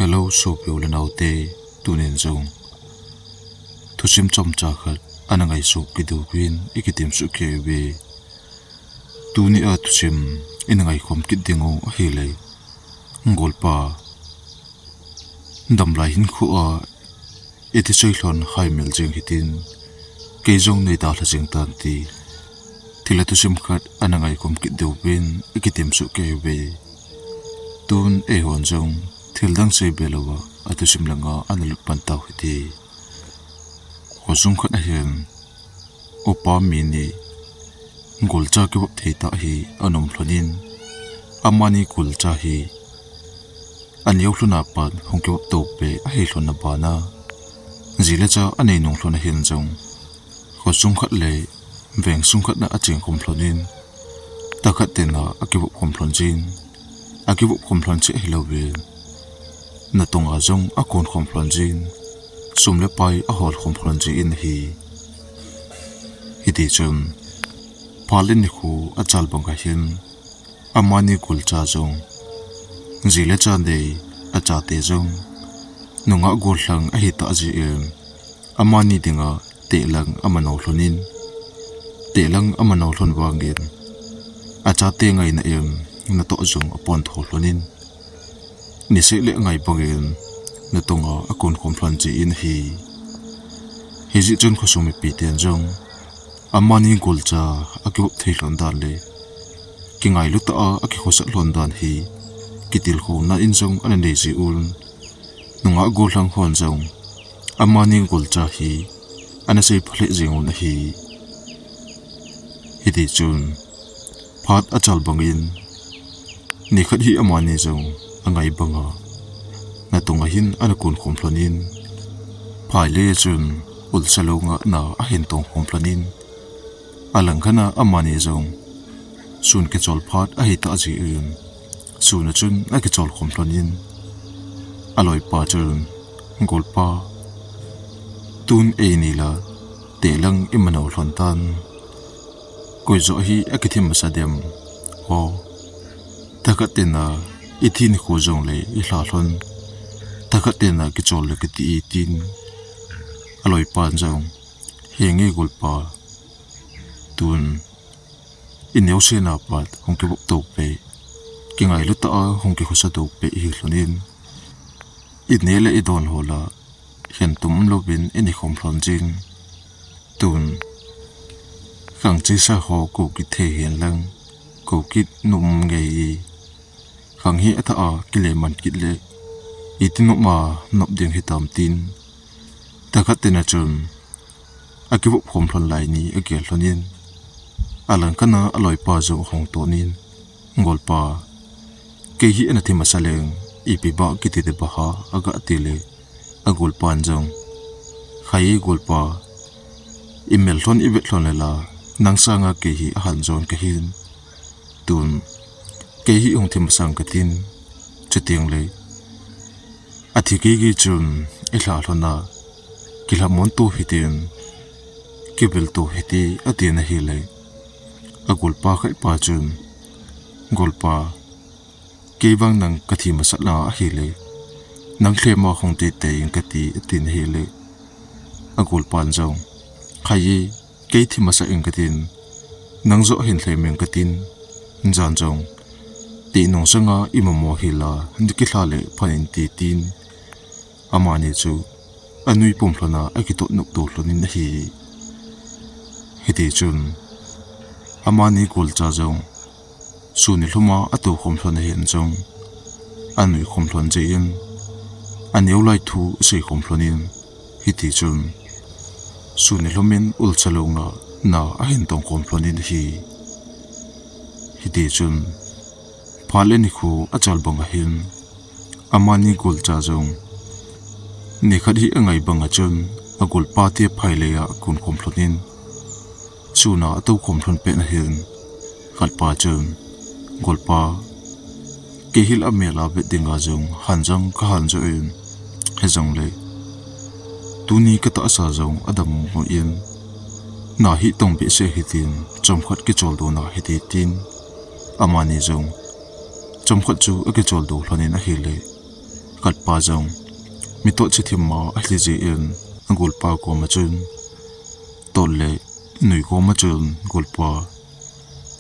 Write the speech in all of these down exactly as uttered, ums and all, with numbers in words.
Hello, sopi u le naote, tunin jong thusim chomcha khat ana ngaisang kit diuvin ikitem soh kei uve. Tunia thusim ina ngaikhom kit diu ahile, golpa damlai hinkhoa iti soi lhon hai mel jeng hitin, kei jong nei dalha jeng tan ti thilha thusim khat ana ngaikhom kit diuvin ikitem soh kei uve. Tun eihon jong thil dang sei be louva athusim langa ana lut pan tau hite. Khosung khat ahin, upa mi ni golcha kivop thei tah hi ana um lhonin, amani golcha hi aneo lhona pat hung kivop to peh ahi lhon na bana, ji le cha anei nung lhon ahin jong, khosung khat le vengsung khat na acheng khom lhonin, tah khat tena akivop khom lhon jin, akivop khom lhon cheh hilouvin, natonga jong akon khom lhon jin, sum le pai ahol khom lhon jin ahi. Hiti chun, phat le nikho achal bang ahin, amani golcha jong, ji le cha nei, achate jong nungah gollhang ahi tah jeh in, amani dinga tehlang amano lhonin, tehlang amano lhon vangin, achate ngaina in natoh jong apon tho lhonin, niseh le ngai bangin natonga akon khom lhon jin ahi. Hijeh chun khosung mipi ten jong amani golcha akivop thei lhon dan le kingailu tah a akikhosah lhon dan hi kitilkhouna in jong ana nei ji un, nungah gollhang hon jong amani golcha hi ana sei pha lheh jeng un ahi. Hiti chun, phat achal bangin, nikhat hi amani jong angai banga natonga hin ana kon khom lhonin, phai le chun ulsa longa na ahin tong khom lhonin, alangkhat na amani jong sun kichol phat ahi tah jeh in, sun a chun akichol khom lhonin, aloipa chun, golpa, tun eini la tehlang imano lhon tan, koi joh hi akithem masa dem? Ho, tah khat tena ithi nikho jongle ilha lhon, tah khat tena kichol le kiti e, tin. Aloipan jong, henge golpa, tun ineo sena pat hung kivop to peh, kingailu tah a hung kikhosa to peh ihi lhonin, ine le idon ho la khentum louvin ini khom lhon jin, tun khang chesa ho kou kit thei hen lang, kou kit nom ngei e, khang hi athah a kile man kit le iti nop a nop ding hitam, tin. Tah khat tena chun akivop khom lhon lai ni agel lhonin, alangkhat na aloipa jong ahung tonin, golpa, kei hi ana thi masa leng ipi ba kiti ding ham, aga ti le, agolpan jong, khai e golpa, imel lhon ivet lhon le la, nang sanga kei hi ahan jon kahin, tun kei hi hung thi masang katin, chuteng le athi gei gei chun ilha lhon a, kilhamon to hitin, kivil to hite, atin ahile, agolpa khat pa chun, golpa, kei vang nang kathi masat na ahile, nang lhema hung teitei in kati, atin ahile, agolpan jong, khai e, kei thi masa in katin, nang joh hin lhem in katin, jan jong teh nung sanga imamo hi la, nikilha le phan in ti, tin. Amani chu anui pum lhon a akitoh nop to lhonin ahi. Hiti chun amani golcha jong sun nilhum a atou khom lhon ahin jong, anui khom lhon jeh in, aneo lai thu asei khom lhonin, hiti chun sun nilhum in ulsa longa na ahin tong khom lhonin ahi. Hiti chun phat le nikho achal bang ahin, amani golcha jong nikhat hi angai banga chun, agolpa te phai leiya akon khom lhonin, sun a atou khom lhon pet ahin, khatpa chun, golpa, kei hi la amel a vet dinga jong hanjang kahan joh in, hijongle tuni katahsa jong adammo in, na hi tong behseh hitin, chomkhat kicholdo na hite, tin. Amani jong chomkhat chu akicholdo lhonin ahile, Kalpa jong mi tot chithim ma ahile jeh in, agolpa koma chun, tot le nui koma chun, "Golpa,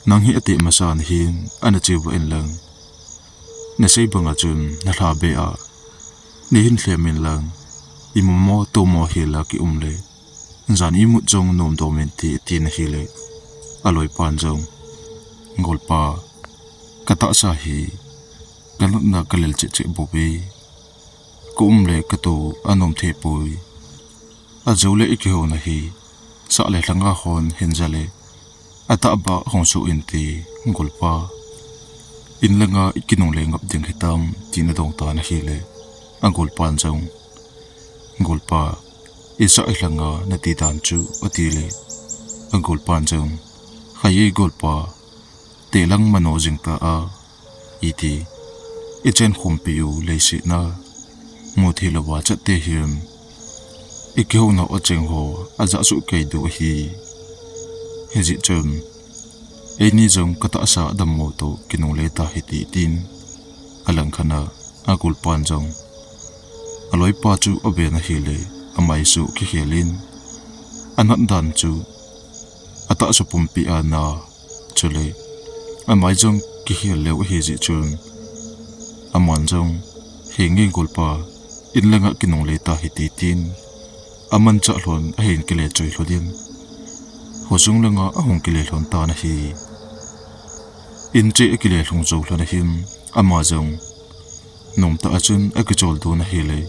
nang hi ateh masa nahin, ana che uvin lang, nasei banga chun nalha be a, neihin lhem in lang, imomo tomo hela kium le, jan imut jong nom dom inte," atin ahile, aloipan jong, "Golpa, katahsa hi kanatna kalel cheh cheh bouve. Kaum le kato anom thei poi. Ajou le ikihouna hi sah le lhanga hon hin ja le, atahbeh hung soh inte, golpa. In langa ikinungle ngap ding hitam," tin adong tan ahile, agolpan jong, "Golpa, isah ilhanga nati dan chu," atile, agolpan jong, "Khai e golpa, teh lang mano jing ta a, iti, ichen khumpi u leiset na, mu thei louva chatte hin, ikihouna u acheng ho ajah soh kei diu ahi. Hijeh chun, eini jong katahsa adammo toh kinungle ta hite," tin, alangkhat a agolpan jong aloipa chu aven ahile, amai chu kikhel in, anat dan chu atahsa pumpi a na, chule amai jong kikhel leu ahi jeh chun, aman jong, "Henge golpa, in langa kinungle ta hite," tin, amanchah lhon ahin kile choi lhon in, khosung langa ahung kile lhon tan ahi. In cheh akile lhung jou lhon ahin, ama jong nomtah a chun akichol don ahile,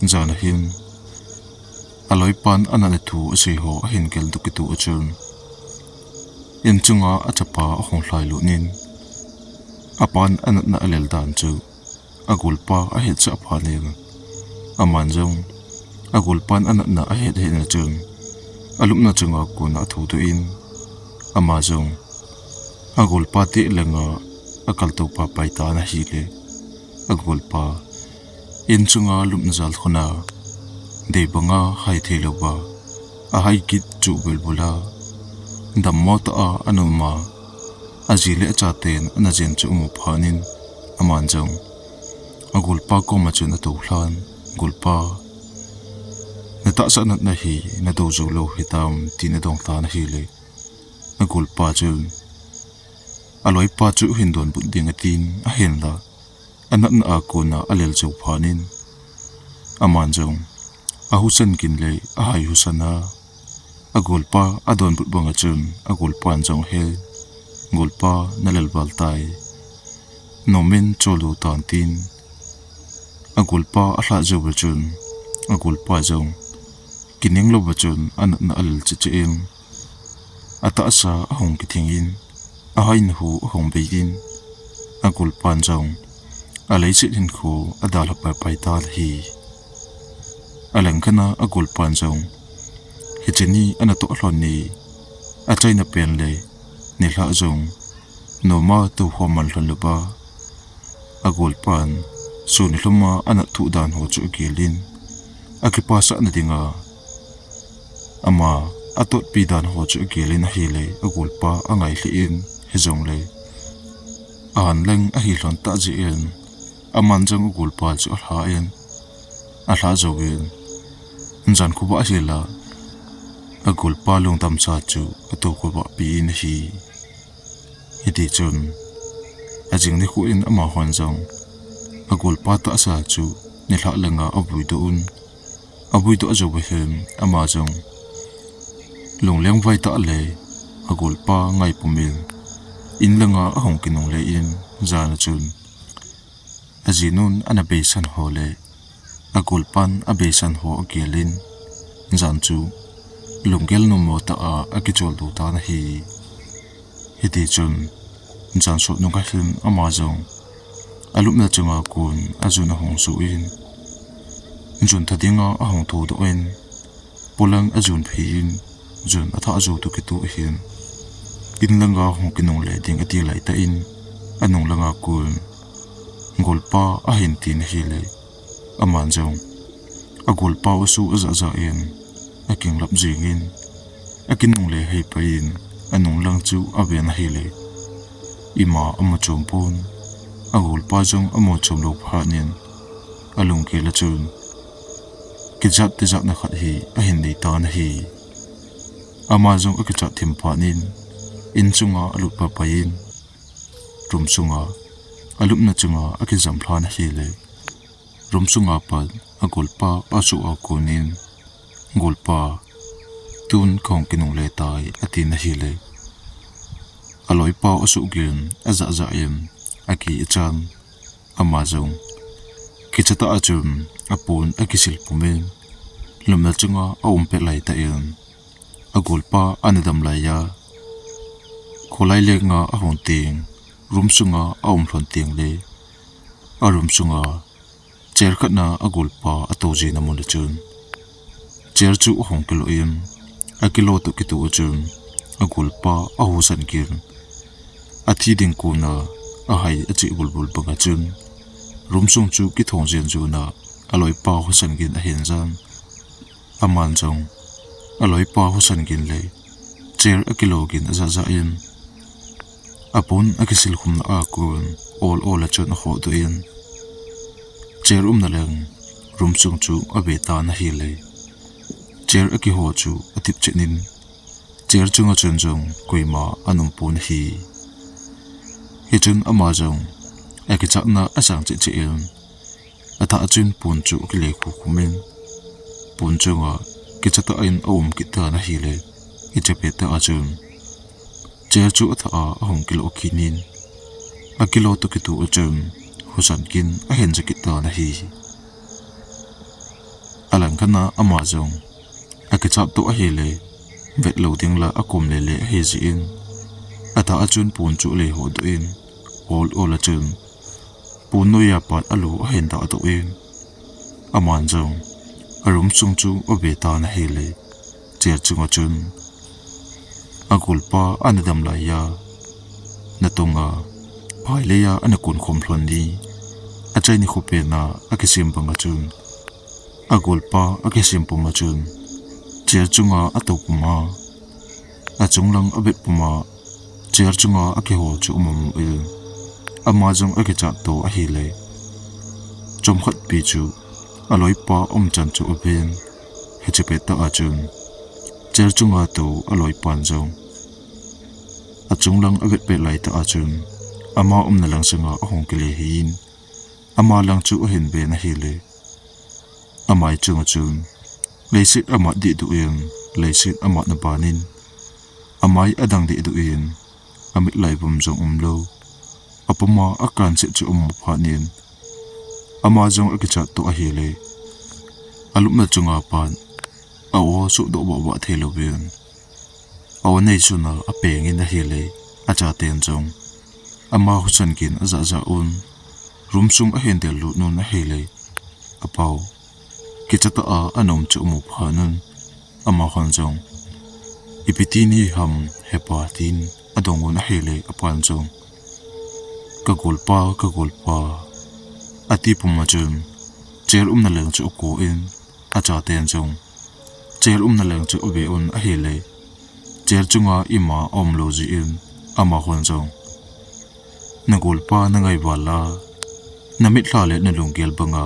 jan ahin, aloipan anatna thu asei ho ahin geldoh kitoh a chun, in chunga achapa ahung lhai lut in, apan anatna alel dan chu agolpa ahetsah phat in, aman jong agolpan anatna ahet het na chun, alupna chunga kona athudoh in, ama jong agolpa teh langa akaltou paipai tan ahile, agolpa in chunga lupna jal khun a, dei banga hai thei louva, ahai kit chu bulbul a, dammo tah a ana um a, aji le achaten ana jen chu amu phat in, aman jong agolpa koma chun atou lhan, "Golpa, natahsa natna hi nadou jou lou hitam," tin adong tan ahile, agolpa chun aloipa chu hin donbut ding atin, ahinla anatna a kona alel jou phat in, aman jong ahusan gin le ahai husan a, agolpa adonbut banga chun, agolpan jong, "He golpa, nalel val tai, nom in chol doh tan," tin, agolpa alhah jou a chun, agolpa jong kining louva chun anatna alel cheh cheh in, atahsa ahung kithing in, ahaina hu ahung bei in, agolpan jong aleiset hinkho adalha paipai tan ahi. Alangkhat a agolpan jong, hiche ni ana toh lhon ni, achaina pen le nilhah jong noma tou ho man lhon louva, agolpan sun nilhuma anat thuh dan ho chu agel in, akipasahna dinga ama atotpi dan ho chu agel in ahile, agolpa angai lheh in, hijongle ahan leng ahi lhon tah jeh in, aman jong agolpa chu alha in, alhah jouvin, jan khovah hel a agolpa lungdamsa chu atou khovah pi in ahi. Hitichun, ajing nikho in amahon jong agolpa tahsa chu nilhah langa avuidoh un, avuidoh jou uva hin ama jong lungleng vai tah le agolpa ngaipum in, in langa ahung kinungle in, jan a chun ajinun ana beisan ho le agolpan abeisan ho agel in, jan chu lunggel nommo tah a akichol doh tan ahi. Hitichun, jan sot nung kah in ama jong alupna chunga kon ajun ahung suh in, jun tha dinga ahung thodoh in, polang ajun phei in, jun athah jou toh kitoh ahin, in langa hung kinungle ding ati laitah in, anung langa kon golpa ahin tin ahile, aman jong agolpa u chu ajah jah in, akinglap jing in, akinungle hei pai in, anung lang chu aven ahile, ima amu chom pon, agolpa jong amu chom lou phat in, alunggel a chun kijat tijatna khat hi ahin nei tan ahi. Ama jong akichat thim phat in, in chunga alut pai pai in, room sunga, alupna chunga akijam lhan ahile, room sunga pat agolpa asuh a kon in, "Golpa, tun kahung kinungle tai," atin ahile, aloipa asuh gin ajah jah in aki ichan, ama jong kichat tah a chun apon akisil pum in, lupna chunga aum pet lai tah in, agolpa ana dam lai a, kholai lenga ahung teng, room sunga aum lhon teng le, a room sunga chair khat na agolpa atou jina mun a chun, chair chu ahung kilo in, akilo toh kitoh a chun, agolpa ahusan gin, athi ding kona ahai achih bulbul banga chun, room sung chu kithong jen jun a, aloipa husan gin ahin jan. Aman jong aloipa husan gin le chair akilo gin ajah jah in, apon akisil khumna a kon ol ol a chun ahodoh in, chair umna lang room sung chu ave tan ahile, chair akiho chu atip chet in, chair chunga chun jong koima ana um pon ahi. Hichun ama jong akichatna asang cheh cheh in, athah a chun pon chu akile khu khum in, pon chunga kichat tah in aum kit tan ahile, hiche pet tah a chun chair chu athah a ahung kilo kit in, akilo toh kitoh a chun husan gin ahin ja kit tan ahi. Alang khat na ama jong akichat toh ahile, vet lou ding la akom lele ahi jeh in, athah a chun pon chu ale hodoh in, ol ol a chun pon noiya pat alu ahin dah doh in, aman jong a room sung chu ave tan ahile, chair chunga chun agolpa ana dam lai a, natonga phai leiya ana kon khom lhon ni, achaini khopen a akisem banga chun, agolpa akisem puma chun chair chunga atou puma, achung lang avet puma, chair chunga akiho chu amu mu in, ama jong akichat toh ahile, chomkhat pi chu aloipa umchan chu aven. Hiche pet tah a chun chair chunga tou aloipan jong achung lang avet pet lai tah a chun ama umna lang sunga ahung kile hih in, ama lang chu ahin ven ahile, amai chunga chun leiset amat dehduh in, leiset amatna ban in, amai adang dehduh in, amit lai vum jong umlou, apuma akanset chu amu phat in, ama jong akichat toh ahile, alupna chunga pat a-o suhdoh vah vah thei louvin, a-o neisun a apeng in ahile, achaten jong ama husan gin ajah jah un, room sung ahin del lut un ahile, apau kichat tah a ana um chu amu phat un, amahon jong, "Ipi ti nahim hepa?" tin adong un ahile, apan jong, "Ka golpa, ka golpa," ati puma chun chair umna leng chu akou in, achaten jong chair umna leng chu ave un ahile, chair chunga ima aumlou jeh in, amahon jong, "Na golpa na ngaival a, na mitlha le na lunggel banga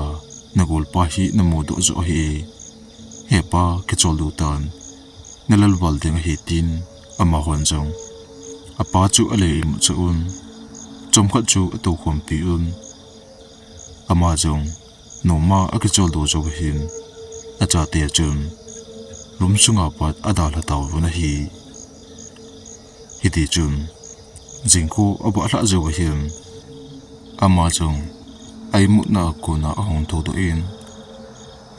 na golpa hi na mudoh joh ahi e. Hepa, kicholdo tan, na lalval ding ahi," tin amahon jong apa chu ale imut chah un, chomkhat chu atoukhompi un, ama jong noma akicholdo jou ahin, achate chun room sunga pat adalha tauvin ahi. Hitichun jingkah abah lhah jou ahin, ama jong a-imutna a kona ahung thoudoh in,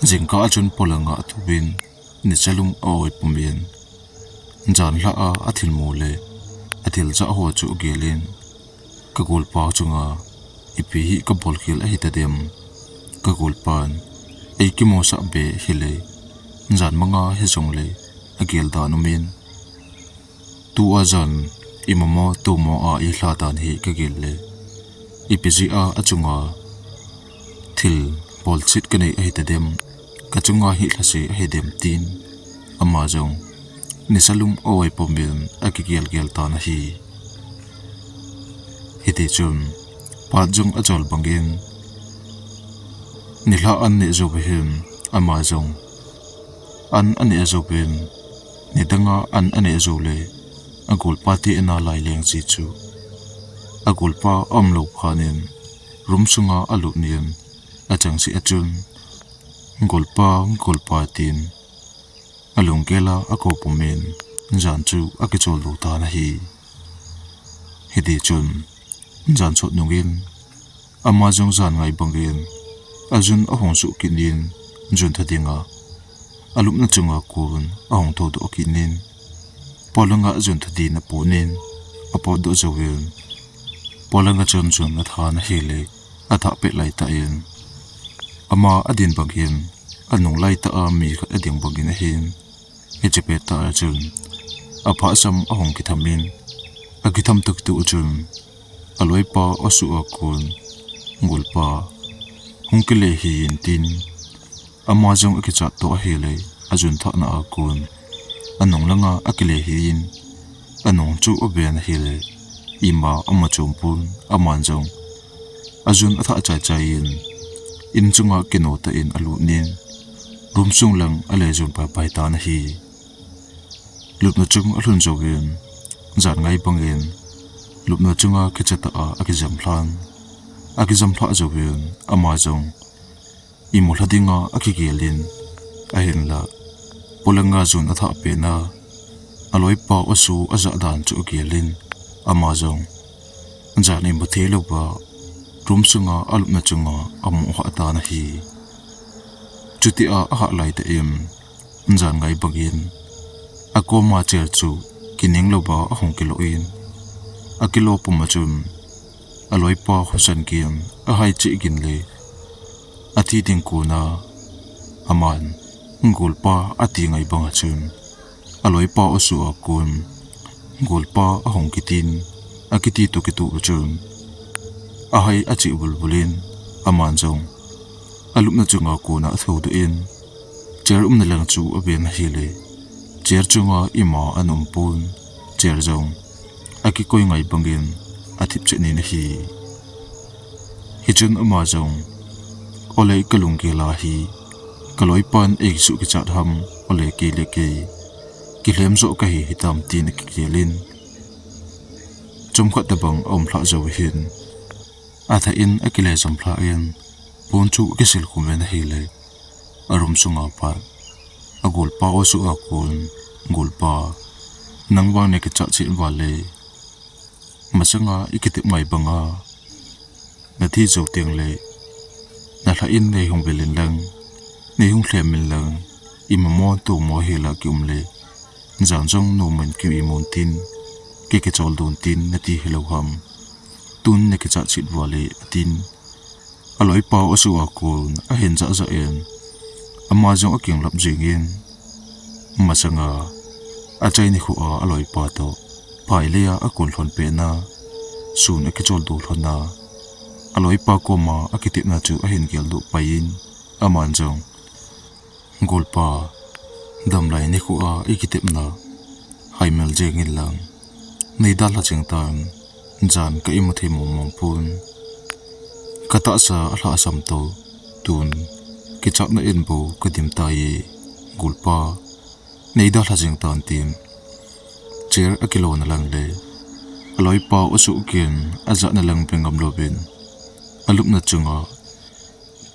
jingkah a chun polanga athouvin, nisa lum a-oi pumin, janlhah a athilmu le athil jah ho chu agelin, "Ka golpa chunga ipi hi kabol khel ahitadem? Ka golpan eikimusah be hile, jan manga hijongle agel dan umin, tua jan imamo tomo a eilha dan hi kagel le, ipi jeh a achunga thil bolset kanei ahitadem, kachunga hi lhase ahidem?" tin ama jong nisa lum a-oi pumin akigel gel tan ahi. Hitichun phat jong achol bangin Nilhah an neh jou hin, ama jong an aneh jou hin, nidanga an aneh jou le, agolpa te ina lai leng ji chu agolpa aum lou phat in, room sunga alut in, achang cheh a chun, "Golpa, golpa," tin alunggel a akou pum in, jan chu akichol lou tan ahi. Hiti chun, jan sot nungin, ama jong jan ngai bangin, ajun ahung suh kit in, jun tha dinga alupna chunga kon ahung thoudoh kit in, polanga jun tha din apot in, apotdoh jou in, polanga chun jun athan ahile, athah pet laitah in, ama adin bangin, anung laitah a mi khat ading bangin ahin, hiche pettah a chun, aphasam ahung kitham in, akitham tah kitoh chun, aloipa asuh a kon, "Golpa, hung kile hih in," tin, ama jong akichat toh ahile, ajun thahna a kon anung langa akile hih in, anung chu aven ahile, ima ama chom pon, aman jong ajun athah chai chai in, in chunga kino tah in alut in, room sung lang ale jun pai pai tan ahi. Lupna chung alhun jouvin, jan ngai bangin, lupna chunga kicha tah a akijam lhan. Akijam lhah jouvin, ama jong imu lha dinga akigel in, ahinla, polanga jun athah pet na, aloipa asu ajah dan chu agel in, ama jong jan imu thei louva, room sunga alupna chunga amu hah tan ahi. Chutia ahah laitah in, jan ngai bangin, akoma chair chu kining louva ahung kilo in, akilo pum a chun, aloipa husa gin, ahai cheh gin le, athi ding kona, aman, "Golpa," ati ngai banga chun, aloipa asuh a kon, "Golpa," ahung kitin, akiti toh kitoh chun, ahai acheh bulbul in, aman jong alupna chunga kona athoudoh in, chair umna lang chu aven ahile, chair chunga ima ana um pon, chair jong akikoi ngai bangin athip chet in ahi. Hichun ama jong, "Ole kalunggel ahi, kaloipan eisuh kichat ham, ole kei le kei kilhem joh kahi hitam," tin akigel in, chomkhat tabang aum lhah jou hin, athah in akile jam lhah in, pon chu akisil khum in ahile, aroom sunga pat, agolpa asuh a kon, "Golpa, nang vang nei kichat chet uva le, masanga ikitep ngai banga, nathi jou teng le, nalha in neihung vel in lang, neihung lhem in lang, imamo tomo hela kium le, jan jong nomin ki-imun tin, ki kichol don tin, nati hilou ham. Tun nei kichat chet uva le," atin, aloipa asuh a kon ahin jah jah in, ama jong akinglap jingin, masanga achai nikho a aloipa toh phailei a akon lhon pet na, sun akichol doh lhon na, aloipa koma akitepna chu ahin geldoh pai in, aman jong, "Golpa, damlai nikho a ikitepna haimil jeng in lang, nei dalha jeng tan, jan ka imu thei mong mong pon. Katahsa alhahsam toh, tun kichatna in bou kadim tai, golpa, nei dalha jeng tan," tin, chair akilona lang le, aloipa asuh gin ajahna lang ve ngam louvin, alupna chunga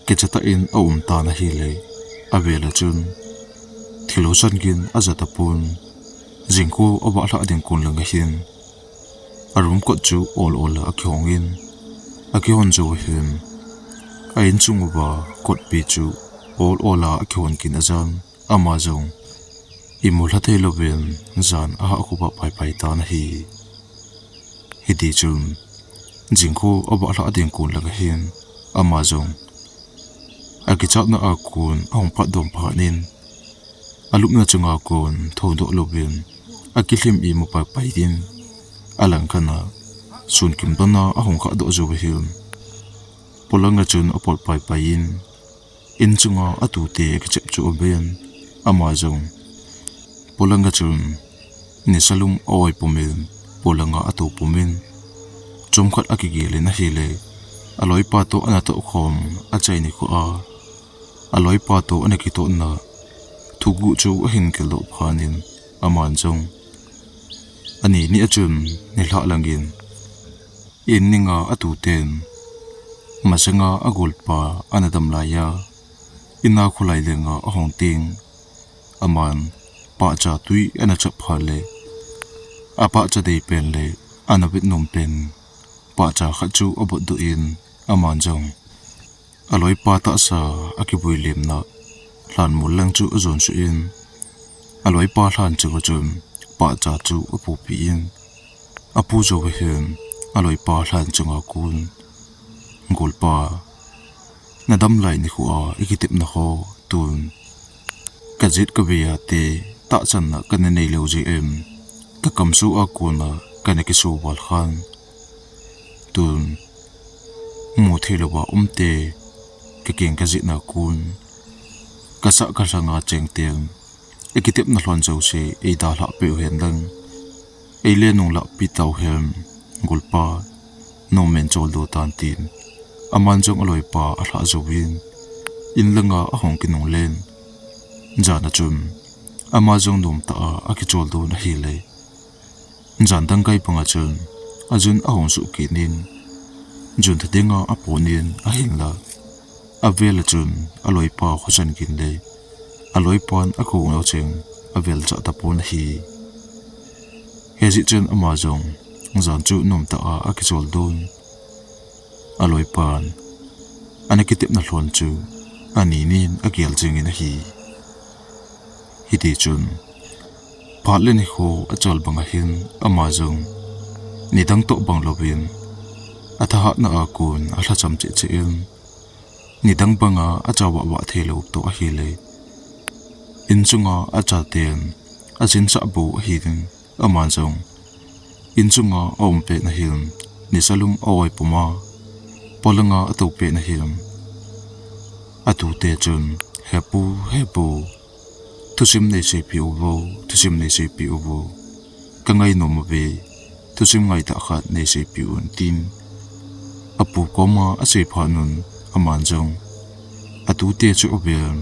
kicha tah in aum tan ahile, avel a chun thil husa gin ajah tapon, jingkho avah lhah ding kon lang ahin, aroom kot chu ol ol a akihong in, akihon jou hin, a insung uva kotpi chu ol ol a akihon kin ajan, ama jong imu lha thei louvin jan ahah khup a pai pai tan ahi. Hiti chun, jingkho avah lhah ding kon lang ahin, ama jong akichatna a kon ahung phatdoh phat in, alupna chunga kon thoudoh louvin, akilhem imu pai pai in, alang khat a sun kim don a ahung khah doh jou ahin, polanga chun apot pai pai in, in chunga atute akichep chu aven, ama jong polanga chun nisa lum a-oi pum in, polanga atou pum in, chomkhat akigel in ahile, aloipa toh ana toh khom, achai nikho a Aloipa toh ana kitohna thuguh chu ahin geldoh phat in, aman jong ani ni a chun nilhah langin in ninga atuten masanga agolpa ana dam laiya, ina kholai lenga ahung teng, aman pahcha tui ana chap phat le apahcha dei pen le ana vetnom pen pahcha khat chu abotdoh in, aman jong aloipa tahsa akibuilimna lhanmol lang chu ajon suh in, aloipa lhan chunga chun pahcha chu apupi in, apu jou uva hin aloipa lhan chunga kon, "Golpa, nadam lai nikho a ikitepna ho tun kajet kavei a te tahsanna kana neilou jeh in, kakamsu a kona kana kiso val khan. Tun muthei louva umte kakeng kajetna kon, kasah kalhanga chengten ikitepna lhon jouse eidalhah peh uhen lang, eile nunglahpi tauhen, Golpa, nomin choldo tan," tin aman jong aloipa alhah jouvin, in langa ahung kinunglen. Jan a chun ama jong nomtah a akicholdo in ahile, jan dang kai banga chun ajun ahung suh kit in, jun tha dinga apon in ahinla, avel a chun aloipa khosan gin le aloipan akou nau cheng avel chah tapon ahi. Hijeh chun ama jong jan chu nomtah a akicholdo in, aloipan ana kitepna lhon chu ani nin agel jingin ahi. Hitichun phat le nikho achal banga hin ama jong nidang toh bang louvin athahatna a kon alhacham cheh cheh in, nidang banga achavah vah theilou toh ahile, in chunga achaten ajinsah bou ahin, aman jong in chunga aum pet na hin, nisalum a-oi puma polanga atou pet na hin, atute chun, "Hepu, hepu, thusim neiseipeh uvo, thusim neiseipeh uvo. Kangainom uve, thusim ngaitah khat neiseipeh un," tin apu koma asei phat un, aman jong atute chu avel,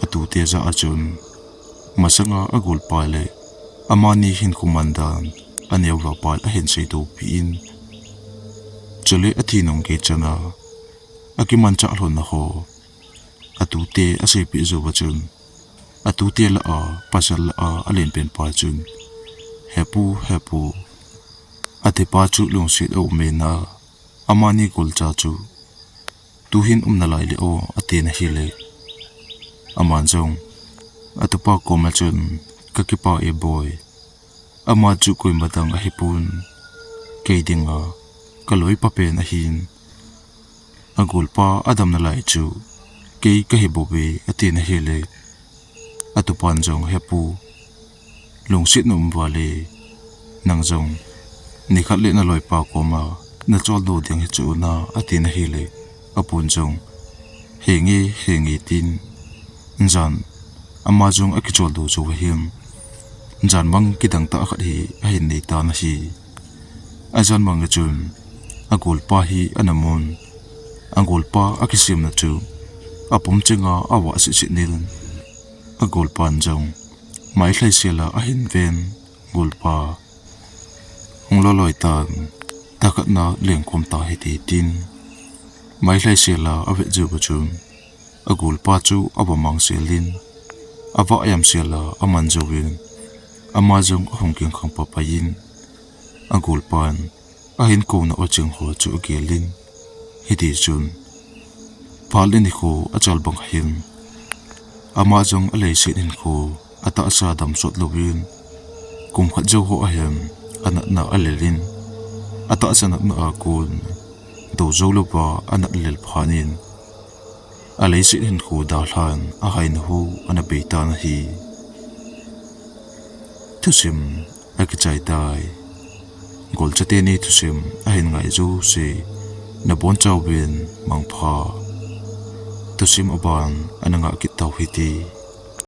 atute jah a chun masanga agolpa le amani hinkho mandan aneo vapan ahin seidoh peh in, chule athi nung gei chana akimanchah lhonna ho atute aseipeh jou uva chun, atute lah a, pasal lah a alen pen pa chun, "Hepu, hepu, atepa chu lungset aume na, amani golcha chu tuhin um nalai le o," ati na hile, aman jong atupa koma chun, "Kakipah e boi, ama chu koima dang ahipon, kei dinga kaloipa pen ahin, agolpa adam nalai chu kei kahi bouve," ati na hile, atupan jong, "Hepu, lungset na um val e, nang jong nikhat le naloipa koma nacholdo ding hichu na," ati na hile, apun jong, "Henge, henge," tin jan ama jong akicholdo jou ahin, jan mang kidang tah khat hi ahin nei tan ahi. Ajan mang a chun agolpa hi ana mun, agolpa akisemna chu apum chenga avah sitsit in, agolpan jong mailhai sela ahin ven, "Golpa, hung loloi tan, thakhat na lengkhom ta hite," tin mailhai sela avet jou uva chun agolpa chu ava mang sel in, avah yam sela aman jouvin, ama jong ahung kingkhang papai in, agolpan ahin kouna o ching ho chu agel in, hitichun phat le nikho achal bang hin, ama jong aleiset hinkho atahsa dam sot louvin, kum khat jou ho ahin anatna alel in, atahsa natna a kon dou jou louva anat lel phat in, aleiset hinkho dalhan ahaina ho ana bei tan ahi. Thusim akichai tai. Golcha teni thusim ahin ngai jouse nabonchauvin mangpha. Thusim aban ana ngah kit tau hite.